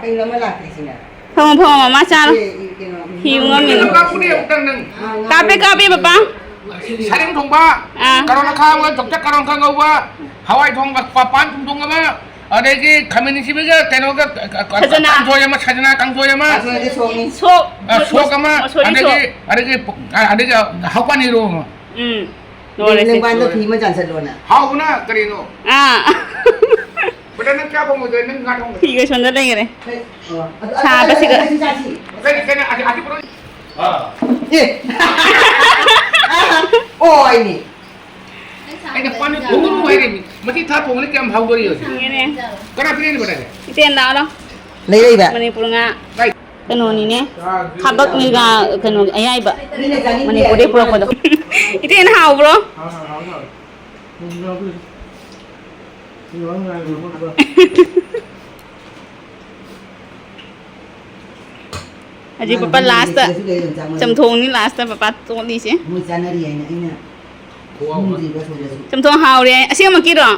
ꯀꯩꯅꯣ ꯑꯃ ꯂꯥꯛꯇ꯭ꯔꯤꯁꯤꯅ? ꯐꯝꯃꯣ, ꯐꯝꯃꯣ, ꯃꯃꯥ ꯆꯥꯔꯣ꯫ ꯏꯆꯦ, ꯀꯩꯅꯣ, ꯍꯤꯕꯨ ꯉꯝꯃꯤꯅꯦ꯫ ꯀꯥꯞꯄꯨꯅꯦ ꯑꯃꯨꯛꯇꯪ ꯅꯪ꯫ ꯀꯥꯞꯄꯦ, ꯀꯥꯞꯄꯦ, ꯄꯄꯥ꯫ ꯁꯔꯦꯡ ꯊꯣꯡꯕ, ꯎꯝ꯫ ꯀꯥꯔꯣꯟ ꯑꯈꯥꯕ, ꯆꯣꯛꯆ ꯀꯥꯔꯣꯟ ꯈꯥ ꯉꯧꯕ, ꯍꯋꯥꯏ ꯊꯣꯡꯕ, ꯄꯥ-, ꯄꯥꯟ ꯊꯣꯡꯕ ꯑꯃ, ꯑꯗꯒꯤ ꯈꯥꯃꯦꯟ ꯑꯁꯤꯟꯕꯤꯒ ꯀꯩꯅꯣꯒ, ꯀ-, ꯀ-, ꯁꯖꯅꯥ꯫ ꯀꯥꯡꯁꯣꯏ ꯑꯃ, ꯁꯖꯅꯥ ꯀꯥꯡꯁꯣꯏ ꯑꯃ, ꯀꯥꯡꯁꯣꯏꯗꯤ ꯁꯣꯛꯅꯤ꯫ ꯁꯣꯛ, ꯑ, ꯁꯣꯛ ꯑꯃ, ꯃꯁꯣꯔꯤ ꯑꯗꯒꯤ, ꯁꯣꯛ꯫ ꯑꯗꯒꯤ, ꯑ, ꯑꯗꯒꯤ ꯍꯧꯄꯥꯟ ꯏꯔꯣ ꯑꯃ꯫ ꯎꯝ, ꯂꯣꯏꯔꯦ ꯁꯦ꯫ ꯂꯦꯡꯕꯥꯟꯗ ꯐꯤ ꯑꯃ ꯆꯥꯟꯁꯤꯜꯂꯣꯅ꯫ ꯍꯥꯎꯕꯅ ꯀꯔꯤꯅꯣ? ꯑꯥ꯫ ꯕꯦꯇꯥ, ꯅꯪ ꯆꯥꯛ ꯊꯣꯡꯉꯣꯏꯗ꯭ꯔꯣ? ꯅꯪ ꯉꯥ ꯊꯣꯡꯕ꯫ ꯐꯤꯒ ꯁꯣꯝꯗ ꯂꯩꯈꯔꯦ꯫ ꯍꯣꯏ꯫ ꯑꯣ, ꯑꯗꯨ, ꯑꯗꯨ, ꯁꯥꯕꯁꯤꯒ꯫ ꯑꯗꯨ, ꯑꯗꯨ ꯆꯥꯁꯤ꯫ ꯀꯩꯅꯣ, ꯀꯩꯅꯣ, ꯑꯁꯤ, ꯑꯁꯤ ꯄꯨꯔꯛꯑꯣ꯫ ꯑꯥ꯫ ꯑꯦ꯫ ꯑꯣ, ꯑꯩꯅꯤ꯫ ꯑꯩꯅ ꯄꯥꯟꯗ ꯊꯣꯡꯉꯨ ꯍꯥꯏꯔꯤꯃꯤ꯫ ꯃꯁꯤ ꯊꯥ ꯊꯣꯡꯕꯅ ꯀꯌꯥꯝ ꯍꯥꯎꯗꯣꯔꯤ ꯍꯧꯖꯤꯛ? ꯌꯦꯡꯉꯦꯅꯦ꯫ ꯀꯅꯥ ꯄꯤꯔꯛꯏꯅꯣ ꯕꯦꯇꯥꯁꯦ? ꯏꯆꯦ, ꯂꯥꯛꯑꯣ, ꯂꯥꯛꯑꯣ꯫ ꯂꯩꯔꯛꯏꯕ? ꯃꯅꯤꯄꯨꯔ ꯉꯥ꯫ ꯀꯥꯏ? ꯀꯩꯅꯣꯅꯤꯅꯦ, ꯊꯥꯕꯛꯅꯤꯒ, ꯀꯩꯅꯣ, ꯑꯌꯥꯏꯕ, ꯃꯅꯤꯄꯨꯔꯗꯩ ꯄꯨꯔꯛꯄꯗꯣ꯫ ꯏꯇꯦꯟ, ꯍꯥꯎꯕ꯭ꯔꯣ? ꯍꯧꯖꯤꯛ ꯄꯄꯥ ꯂꯥꯁꯇ ꯆꯝꯊꯣꯡꯅꯤ, ꯂꯥꯁꯇ ꯄꯄꯥ ꯇꯣꯠꯂꯤꯁꯦ꯫ ꯃꯣꯏ ꯆꯥꯅꯔꯤ ꯍꯥꯏꯅ ꯑꯩꯅ ꯈꯨꯍꯥꯎ ꯑꯃ꯫ ꯁꯨꯝꯗ꯭ꯔꯤꯕ ꯁꯣꯝꯗꯁꯨ꯫ ꯆꯝꯊꯣꯡ ꯍꯥꯎꯔꯦ꯫ ꯑꯁꯦꯡꯕꯀꯤꯔꯣ?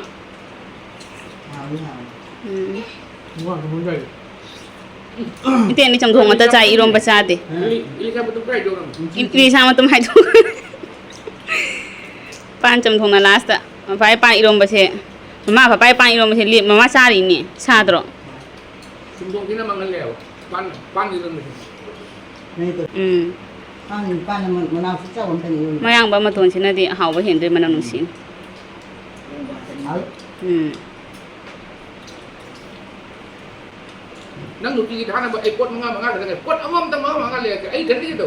ꯍꯥꯎꯔꯦ, ꯍꯥꯎꯔꯦ꯫ ꯎꯝ꯫ ꯈꯨꯍꯥꯎ ꯑꯃ ꯂꯩ꯫ ꯏꯇꯦꯟꯗꯤ ꯆꯝꯊꯣꯡ ꯉꯥꯛꯇ ꯆꯥꯏ, ꯏꯔꯣꯝꯕ ꯆꯥꯗꯦ꯫ ꯏꯂꯤꯁꯥ ꯃꯇꯨꯝ ꯈꯔ ꯍꯥꯏꯗꯣꯛꯑꯣ꯫ ꯏ-, ꯏꯂꯤꯁꯥ ꯃꯇꯨꯝ ꯍꯥꯏꯗꯣꯛꯑꯣ꯫ ꯄꯥꯟ ꯆꯝꯊꯣꯡꯅ ꯂꯥꯁꯇ꯫ ꯃꯄꯥꯏ ꯄꯥꯟ ꯏꯔꯣꯝꯕꯁꯦ꯫ ꯃꯃꯥ ꯄꯄꯥꯏ ꯄꯥꯟ ꯏꯔꯣꯝꯕꯁꯦ ꯂꯦꯞ-, ꯃꯃꯥ ꯆꯥꯔꯤꯅꯦ ꯁꯥꯗ꯭ꯔꯣ? ꯆꯨꯝꯊꯣꯛꯁꯤꯅ ꯃꯪꯍꯜꯂꯦꯕ꯫ ꯄꯥꯟ, ꯄꯥꯟꯁꯤꯅ ꯃꯍꯤ꯫ ꯎꯝ꯫ ꯄꯥꯟ, ꯄꯥꯟ ꯑꯃ ꯃꯅꯥ ꯑꯁꯨꯛ ꯆꯥꯎꯕ ꯑꯝꯇꯅꯤ ꯏꯔꯣꯟꯕ꯫ ꯃꯌꯥꯡꯕ ꯃꯇꯣꯟꯁꯤꯅꯗꯤ ꯍꯥꯎꯕ ꯍꯦꯟꯗꯣꯏ, ꯃꯅꯝ ꯅꯨꯡꯁꯤꯅꯤ꯫ ꯍꯥꯎ꯫ ꯎꯝ꯫ ꯅꯪ ꯅꯨꯄꯤꯒꯤ ꯊꯥꯅꯕ ꯑꯩ ꯄꯣꯠ ꯃꯉꯥ ꯃꯉꯥ ꯈꯛꯇꯅꯦ꯫ ꯄꯣꯠ ꯑꯃꯃꯝꯇꯪ ꯃꯉꯥ ꯃꯉꯥ ꯂꯩꯔꯛꯀꯦ꯫ ꯑꯩ ꯏꯊꯟꯇꯒꯤꯗꯣ꯫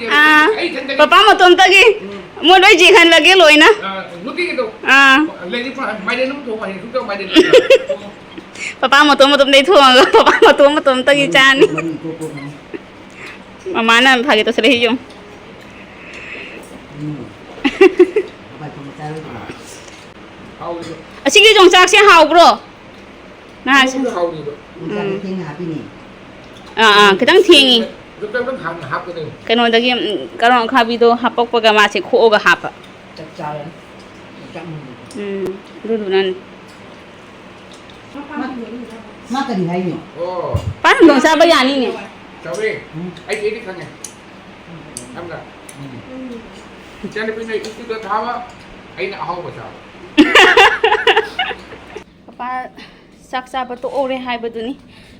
ꯑꯥ, ꯑꯩ ꯏꯊꯟꯇꯒꯤ꯫ ꯄꯄꯥ ꯃꯇꯣꯝꯇꯒꯤ꯫ ꯎꯝ꯫ ꯃꯣꯏ ꯂꯣꯏ ꯌꯦꯡꯍꯜꯂꯒꯦ ꯂꯣꯏꯅ꯫ ꯑꯥ, ꯅꯨꯄꯤꯒꯤꯗꯣ꯫ ꯑꯥ꯫ ꯂꯩꯔꯤ ꯄꯣꯠ ꯃꯥꯏꯔꯦꯟ ꯑꯃ ꯊꯣꯡꯉꯣ ꯍꯌꯦꯡ ꯁꯨꯛꯇ ꯃꯥꯏꯔꯦꯟ꯫ ꯄꯄꯥ ꯃꯇꯣꯝ ꯃꯇꯣꯝꯗꯩ ꯊꯣꯡꯉꯒ ꯄꯄꯥ ꯃꯇꯣꯝ ꯃꯇꯣꯝꯇꯒꯤ ꯆꯥꯅꯤ꯫ ꯃꯃꯥꯅ ꯐꯥꯒꯤ ꯇꯧꯁꯜꯂꯛꯏ ꯌꯦꯡꯉꯨ꯫ ꯎꯝ꯫ ꯍꯋꯥꯏ ꯊꯣꯡꯕ ꯆꯥꯔꯣꯏꯗ꯭ꯔꯣ? ꯍꯥꯎꯋꯤꯗꯣ꯫ ꯑꯁꯤꯒꯤ ꯌꯣꯡꯆꯥꯛꯁꯦ ꯍꯥꯎꯕ꯭ꯔꯣ? ꯅꯍꯥꯟ ꯑꯗꯨꯁꯨ ꯍꯥꯎꯔꯤꯕ꯫ ꯌꯣꯡꯆꯥꯛꯁꯦ ꯎꯝ꯫ ꯊꯦꯡꯅ ꯍꯥꯞꯄꯤꯅꯦ꯫ ꯑꯥ, ꯑꯥ, ꯈꯤꯇꯪ ꯊꯦꯡꯉꯤ꯫ ꯌꯣꯡꯆꯥꯛꯇꯣ ꯍꯥꯟꯅ ꯍꯥꯞꯀꯗꯣꯏꯅꯤ꯫ ꯀꯩꯅꯣꯗꯒꯤ, ꯎꯝ, ꯀꯔꯣꯟ ꯑꯈꯥꯕꯤꯗꯣ ꯍꯥꯄꯛꯄꯒ ꯃꯥꯁꯦ ꯈꯣꯛꯑꯒ ꯍꯥꯞꯄ꯫ ꯆꯞ ꯆꯥꯔꯦ꯫ ꯌꯣꯡꯆꯥꯛ ꯃꯨꯟꯕꯗꯣ꯫ ꯎꯝ, ꯑꯗꯨꯗꯨꯅꯅꯤ꯫ ꯃꯥ, ꯃꯥ ꯀꯔꯤ ꯍꯥꯏꯅꯣ? ꯑꯣ꯫ ꯄꯥꯟꯗꯣꯡ ꯆꯥꯕ ꯌꯥꯅꯤꯅꯦ꯫ ꯆꯥꯎꯋꯦ꯫ ꯎꯝ꯫ ꯑꯩꯗꯤ, ꯑꯩꯗꯤ ꯈꯪꯉꯦ꯫ ꯈꯪꯕ꯭ꯔꯥ? ꯎꯝ꯫ ꯏꯆꯥꯅꯨꯄꯤꯅ ꯏꯠꯇꯨꯗ ꯊꯥꯕ, ꯑꯩꯅ ꯑꯍꯥꯎꯕ ꯆꯥꯕ꯫ ꯄꯄꯥ ꯆꯥꯛ ꯆꯥꯕ ꯇꯣꯛꯍꯧꯔꯦ ꯍꯥꯏꯕꯗꯨꯅꯤ꯫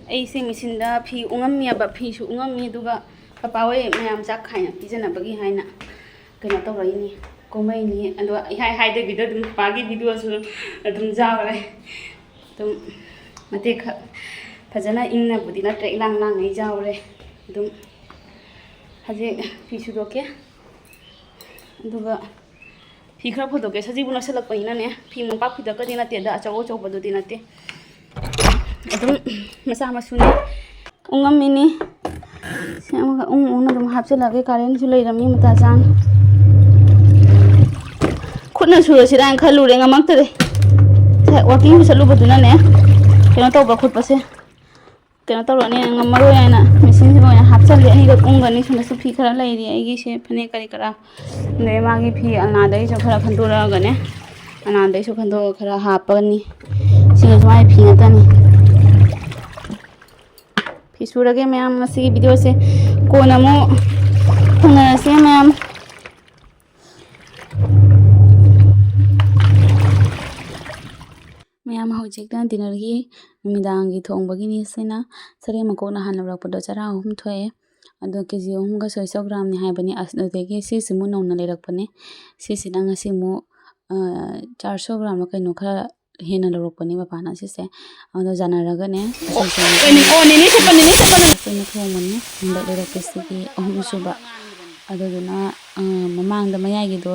ꯑꯩꯁꯦ ꯃꯦꯆꯤꯟꯗ ꯐꯤ ꯎꯪꯉꯝꯃꯦꯕ, ꯐꯤꯁꯨ ꯎꯪꯉꯝꯃꯤ, ꯑꯗꯨꯒ ꯄꯄꯥ ꯍꯣꯏ ꯃꯌꯥꯝ ꯆꯥꯛ ꯈꯥꯏꯅ ꯄꯤꯖꯅꯕꯒꯤ ꯍꯥꯏꯅ ꯀꯩꯅꯣ ꯇꯧꯔꯛꯏꯅꯤ, ꯀꯨꯝꯃꯛꯏꯅꯤ꯫ ꯑꯗꯣ ꯏꯍꯥꯏ ꯍꯥꯏꯗꯕꯤꯗ ꯑꯗꯨꯝ ꯄꯄꯥꯒꯤ ꯚꯤꯗꯤꯑꯣꯁꯨ ꯑꯗꯨꯝ ꯌꯥꯎꯔꯦ꯫ ꯑꯗꯨꯝ ꯃꯇꯦꯛ ꯈꯔ ꯐꯖꯅ ꯏꯪꯅꯕꯨꯗꯤ ꯅꯠꯇ꯭ꯔꯦ, ꯏꯂꯥꯡ ꯂꯥꯡꯉꯩ ꯌꯥꯎꯔꯦ꯫ ꯑꯗꯨꯝ ꯍꯧꯖꯤꯛ ꯐꯤ ꯁꯨꯗꯣꯛꯀꯦ, ꯑꯗꯨꯒ ꯐꯤ ꯈꯔ ꯐꯧꯗꯣꯛꯀꯦ꯫ ꯁꯖꯤꯕꯨ ꯅꯛꯁꯜꯂꯛꯄꯅꯤꯅꯅꯦ, ꯐꯤ ꯃꯣꯝꯄꯥꯛ ꯐꯤꯗꯛꯀꯗꯤ ꯅꯠꯇꯦ, ꯑꯗ ꯑꯆꯧ ꯑꯆꯧꯕꯗꯨꯗꯤ ꯅꯠꯇꯦ꯫ ꯑꯗꯨꯝ ꯃꯆꯥ ꯃꯁꯨꯅꯤ꯫ ꯎꯪꯉꯝꯃꯤꯅꯤ꯫ ꯁꯤ ꯑꯃꯒ ꯎꯪ ꯎꯪꯅ ꯑꯗꯨꯝ ꯍꯥꯞꯆꯤꯜꯂꯛꯑꯒꯦ꯫ ꯀꯥꯔꯦꯟꯁꯨ ꯂꯩꯔꯝꯃꯤ ꯃꯇꯥ ꯆꯥꯅ꯫ ꯈꯨꯠꯅ ꯁꯨꯔꯁꯤꯔꯥ ꯍꯥꯏꯅ ꯈꯜꯂꯨꯔꯦ, ꯉꯝꯃꯛꯇꯔꯦ꯫ ꯉꯁꯥꯏ ꯋꯥꯛꯀꯤꯡꯁꯨ ꯆꯠꯂꯨꯕꯗꯨꯅꯅꯦ, ꯀꯩꯅꯣ ꯇꯧꯕ ꯈꯣꯠꯄꯁꯦ꯫ ꯀꯩꯅꯣ ꯇꯧꯔꯅꯤ, ꯉꯝꯃꯔꯣꯏ ꯍꯥꯏꯅ ꯃꯦꯆꯤꯟꯁꯤꯗ ꯑꯣꯏꯅ ꯍꯥꯞꯆꯜꯂꯦ꯫ ꯑꯅꯤꯈꯛ ꯎꯪꯒꯅꯤ꯫ ꯁꯣꯝꯗꯁꯨ ꯐꯤ ꯈꯔ ꯂꯩꯔꯤ ꯑꯩꯒꯤꯁꯦ, ꯐꯅꯦꯛ ꯀꯔꯤ ꯀꯔꯥ꯫ ꯑꯗꯩ ꯃꯥꯒꯤ ꯐꯤ ꯑꯅꯥꯗꯩꯁꯨ ꯈꯔ ꯈꯟꯗꯣꯔꯛꯑꯒꯅꯦ, ꯑꯅꯥꯗꯩꯁꯨ ꯈꯟꯗꯣꯛꯑꯒ ꯈꯔ ꯍꯥꯞꯄꯅꯤ꯫ ꯁꯤꯒꯁꯨ ꯃꯥꯒꯤ ꯐꯤ ꯉꯥꯛꯇꯅꯤ꯫ ꯐꯤ ꯁꯨꯔꯒꯦ ꯃꯌꯥꯝ꯫ ꯉꯁꯤꯒꯤ ꯚꯤꯗꯤꯑꯣꯁꯦ ꯀꯣꯟꯅ ꯑꯃꯨꯛ ꯊꯦꯡꯅꯔꯁꯦ ꯃꯌꯥꯝ꯫ ꯃꯌꯥꯝ, ꯍꯧꯖꯤꯛꯅ ꯗꯤꯅꯔꯒꯤ, ꯅꯨꯃꯤꯗꯥꯡꯒꯤ ꯊꯣꯡꯕꯒꯤꯅꯤ꯫ ꯁꯤꯅ ꯁꯔꯦꯡ ꯃꯀꯣꯛꯅ ꯍꯥꯟꯅ ꯂꯧꯔꯛꯄꯗꯣ ꯆꯔꯥ ꯑꯍꯨꯝ ꯊꯣꯛꯑꯦ꯫ ꯑꯗꯣ ꯀꯦ ꯖꯤ ꯑꯍꯨꯝꯒ ꯁꯣꯏꯁꯧ ꯒ꯭ꯔꯥꯝꯅꯤ ꯍꯥꯏꯕꯅꯤ꯫ ꯑꯁ, ꯑꯗꯨꯗꯒꯤ ꯁꯤꯁꯤꯃꯨꯛ ꯅꯧꯅ ꯂꯩꯔꯛꯄꯅꯦ꯫ ꯁꯤꯁꯤꯅ ꯉꯁꯤꯃꯨꯛ, ꯑ, ꯆꯥꯔ ꯁꯣ ꯒ꯭ꯔꯥꯝꯂ ꯀꯩꯅꯣ ꯈꯔ ꯍꯦꯟꯅ ꯂꯧꯔꯛꯄꯅꯦ ꯃꯄꯥꯅ ꯁꯤꯁꯦ꯫ ꯑꯗꯣ ꯌꯥꯅꯔꯒꯅꯦ, ꯑꯣ, ꯁꯤꯁꯦ ꯑꯩꯈꯣꯏꯅ, ꯑꯣ, ꯅꯦꯅꯦ ꯁꯦꯠꯄ, ꯅꯦꯅꯦ ꯁꯦꯠꯄ, ꯅꯦꯅꯦ꯫ ꯑꯩꯈꯣꯏꯅ ꯊꯣꯡꯕꯅꯤ꯫ ꯍꯟꯗꯛ ꯂꯩꯔꯛꯄꯁꯤꯒꯤ ꯑꯍꯨꯝꯁꯨꯕ꯫ ꯑꯗꯨꯗꯨꯅ, ꯑ, ꯃꯃꯥꯡꯗ ꯃꯌꯥꯏꯒꯤꯗꯣ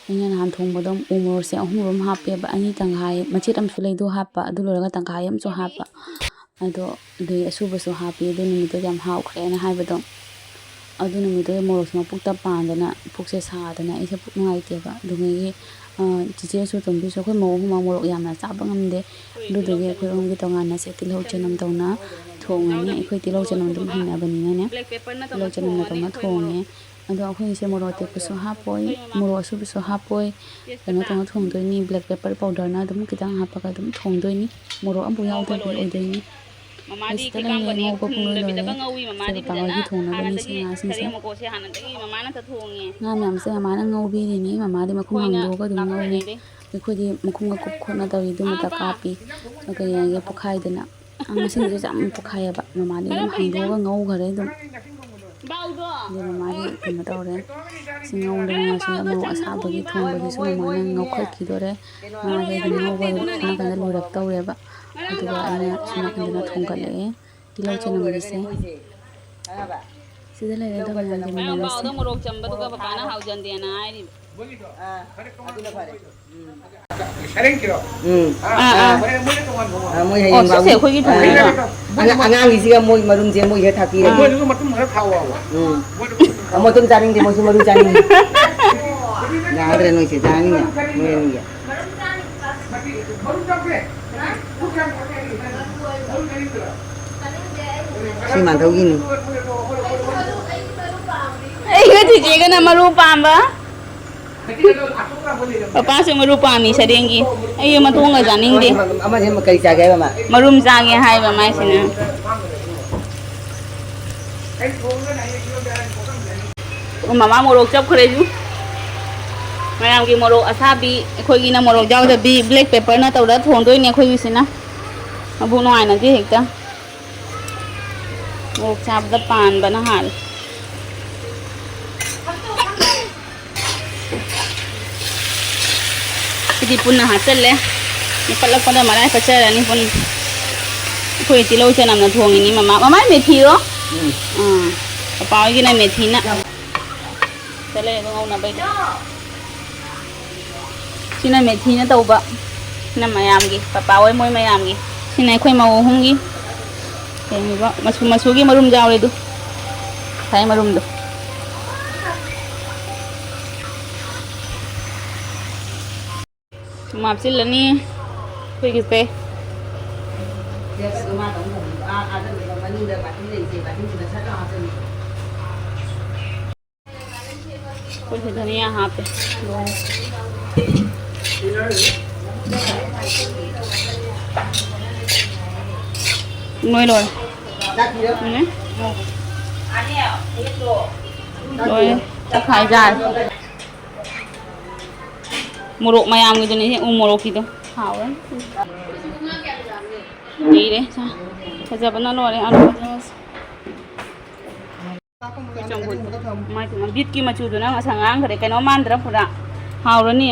ꯑꯩꯅ ꯅꯍꯥꯟ ꯊꯣꯡꯕꯗꯣ ꯎ ꯃꯣꯔꯣꯛꯁꯦ ꯑꯍꯨꯝꯔꯣꯝ ꯍꯥꯞꯄꯦꯕ꯫ ꯑꯅꯤ ꯇꯪꯈꯥꯏ, ꯃꯆꯦꯠ ꯑꯃꯁꯨ ꯂꯩꯗꯣ ꯍꯥꯞꯄ, ꯑꯗꯨ ꯂꯣꯏꯔꯒ ꯇꯪꯈꯥꯏ ꯑꯃꯁꯨ ꯍꯥꯞꯄ꯫ ꯑꯗꯣ ꯑꯗꯨꯒꯤ ꯑꯁꯨꯕꯁꯨ ꯍꯥꯞꯄꯤ꯫ ꯑꯗꯨ ꯅꯨꯃꯤꯠꯇꯣ ꯌꯥꯝ ꯍꯥꯎꯈ꯭ꯔꯦꯅ ꯍꯥꯏꯕꯗꯣ꯫ ꯑꯗꯨ ꯅꯨꯃꯤꯠꯇꯨꯗ ꯃꯣꯔꯣꯛꯁꯦ ꯃꯄꯨꯛꯇ ꯄꯥꯟꯗꯅ ꯄꯨꯛꯁꯦ ꯁꯥꯗꯅ ꯑꯩꯁꯦ ꯄꯨꯛ ꯅꯨꯡꯉꯥꯏꯇꯦꯕ꯫ ꯑꯗꯨꯗꯒꯤ, ꯑ, ꯆꯤꯆꯦꯁꯨ ꯇꯣꯝꯕꯤꯁꯨ ꯑꯩꯈꯣꯏ ꯃꯧ ꯑꯍꯨꯝꯃꯛ ꯃꯣꯔꯣꯛ ꯌꯥꯝꯅ ꯆꯥꯕ ꯉꯝꯗꯦ꯫ ꯑꯗꯨꯗꯨꯒꯤ ꯑꯩꯈꯣꯏ ꯑꯍꯨꯝꯒꯤ ꯇꯣꯉꯥꯟꯅꯁꯦ ꯇꯤꯜꯍꯧ ꯆꯅꯝ ꯇꯧꯅ ꯊꯣꯡꯉꯅꯤ꯫ ꯑꯩꯈꯣꯏ ꯇꯤꯜꯍꯧ ꯆꯅꯝ ꯑꯗꯨꯝ ꯍꯩꯅꯕꯅꯤꯅꯅꯦ, ꯇꯤꯜꯍꯧ ꯆꯅꯝꯅ ꯇꯧꯅ ꯊꯣꯡꯉꯦ꯫ ꯑꯗꯣ ꯑꯩꯈꯣꯏꯒꯤꯁꯦ ꯃꯣꯔꯣꯛ ꯑꯇꯦꯛꯄꯁꯨ ꯍꯥꯞꯄꯣꯏ, ꯃꯣꯔꯣꯛ ꯑꯁꯨꯕꯁꯨ ꯍꯥꯞꯄꯣꯏ, ꯀꯩꯅꯣ ꯇꯧꯅ ꯊꯣꯡꯗꯣꯏꯅꯤ, ꯕ꯭ꯂꯦꯛ ꯄꯦꯄꯔ ꯄꯥꯎꯗꯔꯅ ꯑꯗꯨꯝ ꯈꯤꯇꯪ ꯍꯥꯞꯄꯒ ꯑꯗꯨꯝ ꯊꯣꯡꯗꯣꯏꯅꯤ꯫ ꯃꯣꯔꯣꯛ ꯑꯃꯐꯥꯎ ꯌꯥꯎꯗꯕꯤ ꯑꯣꯏꯗꯣꯏꯅꯤ꯫ ꯑꯩ ꯁꯤꯗ ꯂꯩꯔꯦ, ꯉꯧꯕ ꯄꯨꯡꯂꯣꯏ ꯂꯣꯏꯔꯦ꯫ ꯁꯤ ꯄꯄꯥ ꯍꯣꯏꯒꯤ ꯊꯣꯡꯅꯕꯅꯤ꯫ ꯁꯤ ꯉꯥꯁꯤꯡꯁꯦ, ꯉꯥ ꯃꯌꯥꯝꯁꯦ ꯃꯃꯥꯅ ꯉꯧꯕꯤꯔꯤꯅꯤ꯫ ꯃꯃꯥꯗꯤ ꯃꯈꯨꯝ ꯍꯥꯡꯗꯣꯛꯑꯒ ꯑꯗꯨꯝ ꯉꯧꯏ꯫ ꯑꯩꯈꯣꯏꯗꯤ ꯃꯈꯨꯝꯒ ꯀꯨꯞ ꯈꯣꯠꯅ ꯇꯧꯏ, ꯑꯗꯨꯃꯛꯇ ꯀꯥꯞꯄꯤ꯫ ꯀꯩ ꯍꯥꯏꯒꯦ, ꯄꯣꯛꯈꯥꯏꯗꯅ꯫ ꯑꯉꯥꯡꯁꯤꯡꯁꯤꯁꯨ ꯌꯥꯝ ꯄꯣꯛꯈꯥꯏꯑꯕ꯫ ꯃꯃꯥꯗꯤ ꯑꯗꯨꯝ ꯍꯥꯡꯗꯣꯛꯑꯒ ꯉꯧꯈꯔꯦ ꯑꯗꯨꯝ꯫ ꯑꯗꯨ ꯃꯃꯥꯗꯤ ꯀꯩꯅꯣ ꯇꯧꯔꯦ꯫ ꯁꯤ ꯉꯧꯗꯅ ꯉꯁꯤꯅ ꯃꯣꯔꯣꯛ ꯑꯁꯥꯕꯒꯤ ꯊꯣꯡꯕꯒꯤꯁꯨ ꯃꯃꯥꯅ ꯉꯧꯈꯠꯈꯤꯗꯣꯔꯦ꯫ ꯃꯥꯁꯦ ꯑꯗꯨꯝ ꯉꯧꯕ ꯁꯣꯝ ꯅꯥꯀꯟꯗ ꯂꯣꯏꯔꯛꯇꯧꯔꯦꯕ꯫ ꯑꯗꯨꯒ ꯑꯩꯅ ꯁꯣꯝ ꯅꯥꯀꯟꯗꯅ ꯊꯣꯡꯒꯠꯂꯛꯑꯦ ꯇꯤꯜꯍꯧ ꯆꯅꯝꯒꯤꯁꯦ꯫ ꯁꯤꯗ ꯂꯩꯔꯦ, ꯑꯗꯣ ꯃꯌꯥꯝ ꯌꯦꯡꯃꯤꯟꯅꯔꯁꯦ꯫ ꯃꯣꯔꯣꯛ ꯆꯝꯕꯗꯨꯒ ꯕꯕꯥꯅ ꯍꯥꯎꯖꯟꯗꯦꯅ ꯍꯥꯏꯔꯤꯕ꯫ ꯑꯥ, ꯑꯗꯨꯅ ꯐꯔꯦ꯫ ꯎꯝ꯫ ꯁꯔꯦꯡꯒꯤꯔꯣ? ꯎꯝ꯫ ꯑꯥ, ꯑꯥ꯫ ꯑꯥ, ꯃꯣꯏ ꯍꯌꯦꯡ ꯑꯣ, ꯁꯤꯁꯦ ꯂꯥꯛꯑꯣ꯫ ꯑꯩꯈꯣꯏꯒꯤ ꯑꯥ, ꯊꯣꯡꯉꯤꯔꯣ? ꯑꯉꯥꯡ-, ꯑꯉꯥꯡꯒꯤꯁꯤꯒ ꯃꯣꯏ ꯃꯔꯨꯝꯁꯦ ꯃꯣꯏꯁꯤꯗ ꯊꯥꯛꯄꯤꯔꯒꯦ꯫ ꯃꯣꯏꯗꯨꯁꯨ ꯃꯇꯨꯝ ꯈꯔ ꯊꯥꯎ ꯍꯥꯏꯕ꯫ ꯎꯝ꯫ ꯃꯣꯏꯗꯨꯁꯨ ꯃꯇꯨꯝ ꯈꯔ ꯊꯥꯎ꯫ ꯃꯇꯨꯝ ꯆꯥꯅꯤꯡꯗꯦ, ꯃꯣꯏꯁꯨ ꯃꯔꯨꯝ ꯆꯥꯅꯤꯡꯉꯤ꯫ ꯌꯥꯗ꯭ꯔꯦ ꯅꯣꯏꯁꯦ, ꯆꯥꯅꯤꯡꯉꯦ ꯃꯣꯏ ꯑꯅꯤꯒꯤ꯫ ꯃꯔꯨꯝ ꯆꯥꯕꯁꯦ? ꯃꯔꯨꯝ ꯆꯥꯅꯤꯡꯗ꯭ꯔꯣ? ꯁꯤ ꯃꯥꯟꯊꯧꯒꯤꯅꯤ꯫ ꯑꯩꯒ ꯆꯤꯆꯦꯒꯅ ꯃꯔꯨ ꯄꯥꯝꯕ꯫ ꯄꯄꯥꯁꯨ ꯃꯔꯨ ꯄꯥꯝꯃꯤ ꯁꯔꯦꯡꯒꯤ꯫ ꯑꯩ ꯃꯇꯣꯡꯒ ꯆꯥꯅꯤꯡꯗꯦ꯫ ꯑꯃꯁꯦ ꯀꯔꯤ ꯆꯥꯒꯦ ꯍꯥꯏꯕ ꯃꯥ? ꯃꯔꯨꯝ ꯆꯥꯒꯦ ꯍꯥꯏꯕ ꯃꯥꯏꯁꯤꯅ꯫ ꯃꯃꯥ ꯃꯣꯔꯣꯛ ꯆꯞꯈ꯭ꯔꯦꯁꯨ꯫ ꯃꯌꯥꯝꯒꯤ ꯃꯣꯔꯣꯛ ꯑꯁꯥꯕꯤ, ꯑꯩꯈꯣꯏꯒꯤꯅ ꯃꯣꯔꯣꯛ ꯌꯥꯎꯗꯕꯤ, ꯕ꯭ꯂꯦꯛ ꯄꯦꯄꯔꯅ ꯇꯧꯔ ꯊꯣꯡꯗꯣꯏꯅꯦ ꯑꯩꯈꯣꯏꯒꯤꯁꯤꯅ꯫ ꯃꯕꯨꯛ ꯅꯨꯡꯉꯥꯏꯅꯗꯦ ꯍꯦꯛꯇ꯫ ꯃꯣꯔꯣꯛ ꯆꯥꯕꯗ ꯄꯥꯟꯕꯅ ꯍꯥꯜꯂꯦ꯫ ꯁꯤꯗꯤ ꯄꯨꯟꯅ ꯍꯥꯞꯆꯜꯂꯦ꯫ ꯃꯨꯈꯠꯂꯛꯄꯗ ꯃꯔꯥꯏ ꯄꯠꯆꯔꯅꯤ ꯄꯨꯟꯅ꯫ ꯑꯩꯈꯣꯏ ꯇꯤꯜꯍꯧ ꯆꯅꯝꯅ ꯊꯣꯡꯉꯤꯅꯤ ꯃꯃꯥ꯫ ꯃꯃꯥꯏ ꯃꯦꯊꯤꯔꯣ? ꯎꯝ꯫ ꯑꯥ꯫ ꯄꯄꯥ ꯍꯣꯏꯒꯤꯅ ꯃꯦꯊꯤꯅ꯫ ꯆꯠꯂꯦ ꯑꯗꯨ ꯉꯧꯅꯕꯩꯗꯣ꯫ ꯁꯤꯅ ꯃꯦꯊꯤꯅ ꯇꯧꯕ꯫ ꯁꯤꯅ ꯃꯌꯥꯝꯒꯤ, ꯄꯄꯥ ꯍꯣꯏ ꯃꯣꯏ ꯃꯌꯥꯝꯒꯤ꯫ ꯁꯤꯅ ꯑꯩꯈꯣꯏ ꯃꯧ ꯑꯍꯨꯝꯒꯤ꯫ ꯀꯩꯅꯣꯕ, ꯃꯆꯨ ꯃꯆꯨꯒꯤ ꯃꯔꯨꯝ ꯌꯥꯎꯔꯦ ꯑꯗꯨ꯫ ꯉꯁꯥꯏ ꯃꯔꯨꯝꯗꯣ꯫ ꯊꯨꯝ ꯍꯥꯞꯆꯤꯜꯂꯅꯤ꯫ ꯑꯩꯈꯣꯏꯒꯤꯁꯦ꯫ ꯑꯩꯈꯣꯏꯁꯦ ꯙꯅꯤꯌꯥ ꯍꯥꯞꯄꯦ꯫ ꯂꯣꯏ ꯂꯣꯏꯔꯦ꯫ ꯎꯝ꯫ ꯂꯣꯏꯔꯦ꯫ ꯇꯛꯈꯥꯏ ꯆꯥꯔꯦ꯫ ꯃꯣꯔꯣꯛ ꯃꯌꯥꯝꯒꯤꯗꯨꯅꯦ, ꯎ ꯃꯣꯔꯣꯛꯀꯤꯗꯣ꯫ ꯍꯥꯎꯔꯅꯤ꯫ ꯂꯩꯔꯦ꯫ ꯐꯖꯕꯅ ꯂꯣꯏꯔꯦ꯫ ꯑꯂꯨ ꯐꯖꯕꯁꯦ꯫ ꯕꯤꯠꯀꯤ ꯃꯆꯨꯗꯨꯅ ꯉꯁꯥꯏ ꯉꯥꯡꯈ꯭ꯔꯦ꯫ ꯀꯩꯅꯣ ꯃꯥꯟꯗ꯭ꯔꯥ ꯄꯨꯔꯥ? ꯍꯥꯎꯔꯅꯤ꯫